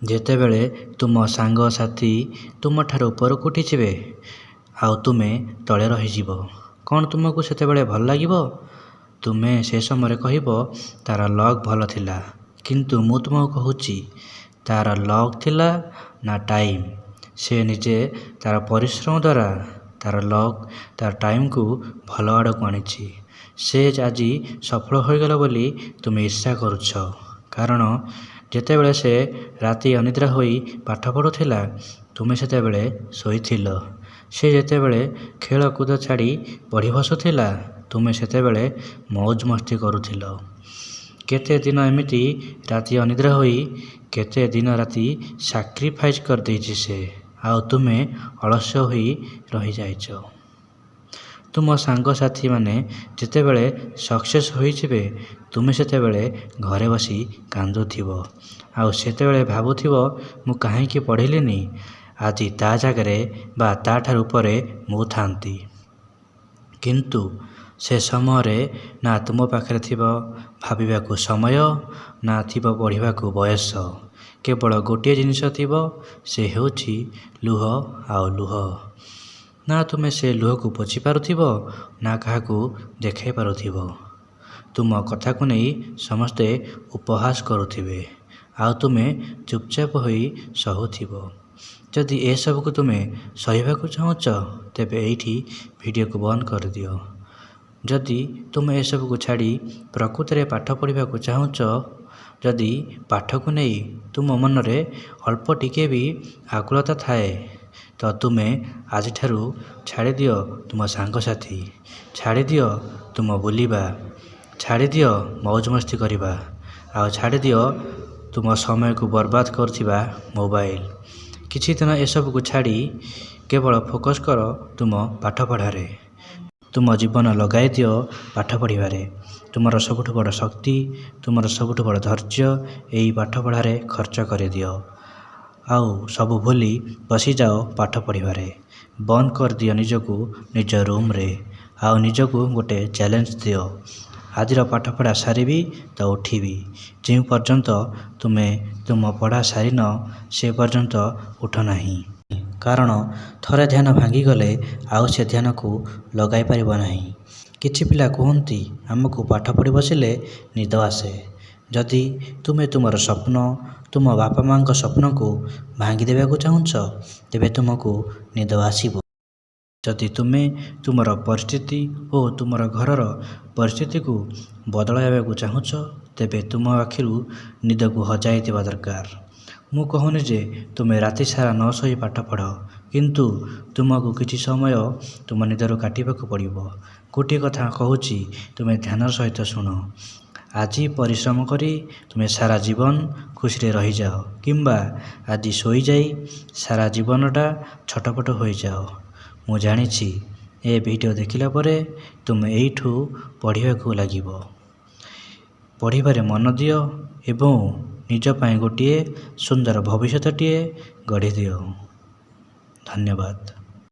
ଯେତେବେଳେ ତୁମ ସାଙ୍ଗସାଥି ତୁମଠାରୁ ଉପରକୁ ଉଠିଯିବେ ଆଉ ତୁମେ ତଳେ ରହିଯିବ, କ'ଣ ତୁମକୁ ସେତେବେଳେ ଭଲ ଲାଗିବ? ତୁମେ ସେ ସମୟରେ କହିବ ତା'ର ଲକ୍ ଭଲ ଥିଲା। କିନ୍ତୁ ମୁଁ ତୁମକୁ କହୁଛି, ତା'ର ଲକ୍ ଥିଲା ନା ଟାଇମ୍, ସେ ନିଜେ ତା'ର ପରିଶ୍ରମ ଦ୍ୱାରା ତା'ର ଲକ୍, ତା'ର ଟାଇମ୍କୁ ଭଲ ଆଡ଼କୁ ଆଣିଛି। ସେ ଆଜି ସଫଳ ହୋଇଗଲା ବୋଲି ତୁମେ ଈର୍ଷା କରୁଛ। କାରଣ ଯେତେବେଳେ ସେ ରାତି ଅନିଦ୍ରା ହୋଇ ପାଠ ପଢ଼ୁଥିଲା, ତୁମେ ସେତେବେଳେ ଶୋଇଥିଲ। ସେ ଯେତେବେଳେ ଖେଳକୁଦ ଛାଡ଼ି ପଢ଼ି ବସୁଥିଲା, ତୁମେ ସେତେବେଳେ ମଉଜ ମସ୍ତି କରୁଥିଲ। କେତେ ଦିନ ଏମିତି ରାତି ଅନିଦ୍ରା ହୋଇ, କେତେ ଦିନ ରାତି ସାକ୍ରିଫାଇସ୍ କରିଦେଇଛି ସେ, ଆଉ ତୁମେ ଅଳସୁଆ ହୋଇ ରହିଯାଇଛ। ତୁମ ସାଙ୍ଗସାଥିମାନେ ଯେତେବେଳେ ସକ୍ସେସ୍ ହୋଇଯିବେ, ତୁମେ ସେତେବେଳେ ଘରେ ବସି କାନ୍ଦୁଥିବ, ଆଉ ସେତେବେଳେ ଭାବୁଥିବ ମୁଁ କାହିଁକି ପଢ଼ିଲିନି, ଆଜି ତା ଜାଗାରେ ବା ତା'ଠାରୁ ଉପରେ ମୁଁ ଥାନ୍ତି। କିନ୍ତୁ ସେ ସମୟରେ ନା ତୁମ ପାଖରେ ଥିବ ଭାବିବାକୁ ସମୟ, ନା ଥିବ ପଢ଼ିବାକୁ ବୟସ। କେବଳ ଗୋଟିଏ ଜିନିଷ ଥିବ, ସେ ହେଉଛି ଲୁହ ଆଉ ଲୁହ। ନା ତୁମେ ସେ ଲୁହକୁ ପୋଛି ପାରୁଥିବ, ନା କାହାକୁ ଦେଖାଇ ପାରୁଥିବ। ତୁମ କଥାକୁ ନେଇ ସମସ୍ତେ ଉପହାସ କରୁଥିବେ, ଆଉ ତୁମେ ଚୁପଚାପ ହୋଇ ସହୁଥିବ। ଯଦି ଏସବୁକୁ ତୁମେ ସହିବାକୁ ଚାହୁଁଛ, ତେବେ ଏଇଠି ଭିଡ଼ିଓକୁ ବନ୍ଦ କରିଦିଅ। ଯଦି ତୁମେ ଏସବୁକୁ ଛାଡ଼ି ପ୍ରକୃତରେ ପାଠ ପଢ଼ିବାକୁ ଚାହୁଁଛ, ଯଦି ପାଠକୁ ନେଇ ତୁମ ମନରେ ଅଳ୍ପ ଟିକିଏ ବି ଆକୁଳତା ଥାଏ, ତ ତୁମେ ଆଜିଠାରୁ ଛାଡ଼ିଦିଅ ତୁମ ସାଙ୍ଗସାଥି, ଛାଡ଼ିଦିଅ ତୁମ ବୁଲିବା, ଛାଡ଼ିଦିଅ ମଉଜ ମସ୍ତି କରିବା, ଆଉ ଛାଡ଼ିଦିଅ ତୁମ ସମୟକୁ ବର୍ବାଦ କରୁଥିବା ମୋବାଇଲ। କିଛି ଦିନ ଏସବୁକୁ ଛାଡ଼ି କେବଳ ଫୋକସ୍ କର ତୁମ ପାଠପଢ଼ାରେ। ତୁମ ଜୀବନ ଲଗାଇ ଦିଅ ପାଠ ପଢ଼ିବାରେ। ତୁମର ସବୁଠୁ ବଡ଼ ଶକ୍ତି, ତୁମର ସବୁଠୁ ବଡ଼ ଧୈର୍ଯ୍ୟ ଏଇ ପାଠପଢ଼ାରେ ଖର୍ଚ୍ଚ କରିଦିଅ, ଆଉ ସବୁ ଭୁଲି ବସିଯାଅ ପାଠ ପଢ଼ିବାରେ। ବନ୍ଦ କରିଦିଅ ନିଜକୁ ନିଜ ରୁମ୍ରେ, ଆଉ ନିଜକୁ ଗୋଟେ ଚ୍ୟାଲେଞ୍ଜ ଦିଅ, ଆଜିର ପାଠପଢ଼ା ସାରିବି ତ ଉଠିବି। ଯେଉଁ ପର୍ଯ୍ୟନ୍ତ ତୁମେ ତୁମ ପଢ଼ା ସାରିନ, ସେ ପର୍ଯ୍ୟନ୍ତ ଉଠ ନାହିଁ। କାରଣ ଥରେ ଧ୍ୟାନ ଭାଙ୍ଗିଗଲେ ଆଉ ସେ ଧ୍ୟାନକୁ ଲଗାଇ ପାରିବ ନାହିଁ। କିଛି ପିଲା କୁହନ୍ତି ଆମକୁ ପାଠ ପଢ଼ି ବସିଲେ ନିଦ ଆସେ। ଯଦି ତୁମେ ତୁମର ସ୍ୱପ୍ନ, ତୁମ ବାପା ମାଆଙ୍କ ସ୍ୱପ୍ନକୁ ଭାଙ୍ଗି ଦେବାକୁ ଚାହୁଁଛ, ତେବେ ତୁମକୁ ନିଦ ଆସିବ। ଯଦି ତୁମେ ତୁମର ପରିସ୍ଥିତି ଓ ତୁମର ଘରର ପରିସ୍ଥିତିକୁ ବଦଳାଇବାକୁ ଚାହୁଁଛ, ତେବେ ତୁମ ଆଖିରୁ ନିଦକୁ ହଜାଇ ଦେବା ଦରକାର। ମୁଁ କହୁନି ଯେ ତୁମେ ରାତି ସାରା ନ ଶୋଇ ପାଠ ପଢ଼, କିନ୍ତୁ ତୁମକୁ କିଛି ସମୟ ତୁମ ନିଦରୁ କାଟିବାକୁ ପଡ଼ିବ। ଗୋଟିଏ କଥା କହୁଛି, ତୁମେ ଧ୍ୟାନର ସହିତ ଶୁଣ। ଆଜି ପରିଶ୍ରମ କରି ତୁମେ ସାରା ଜୀବନ ଖୁସିରେ ରହିଯାଅ, କିମ୍ବା ଆଜି ଶୋଇଯାଇ ସାରା ଜୀବନଟା ଛଟପଟ ହୋଇଯାଅ। ମୁଁ ଜାଣିଛି ଏ ଭିଡ଼ିଓ ଦେଖିଲା ପରେ ତୁମେ ଏଇଠୁ ପଢ଼ିବାକୁ ଲାଗିବ। ପଢ଼ିବାରେ ମନ ଦିଅ ଏବଂ ନିଜ ପାଇଁ ଗୋଟିଏ ସୁନ୍ଦର ଭବିଷ୍ୟତଟିଏ ଗଢ଼ିଦିଅ। ଧନ୍ୟବାଦ।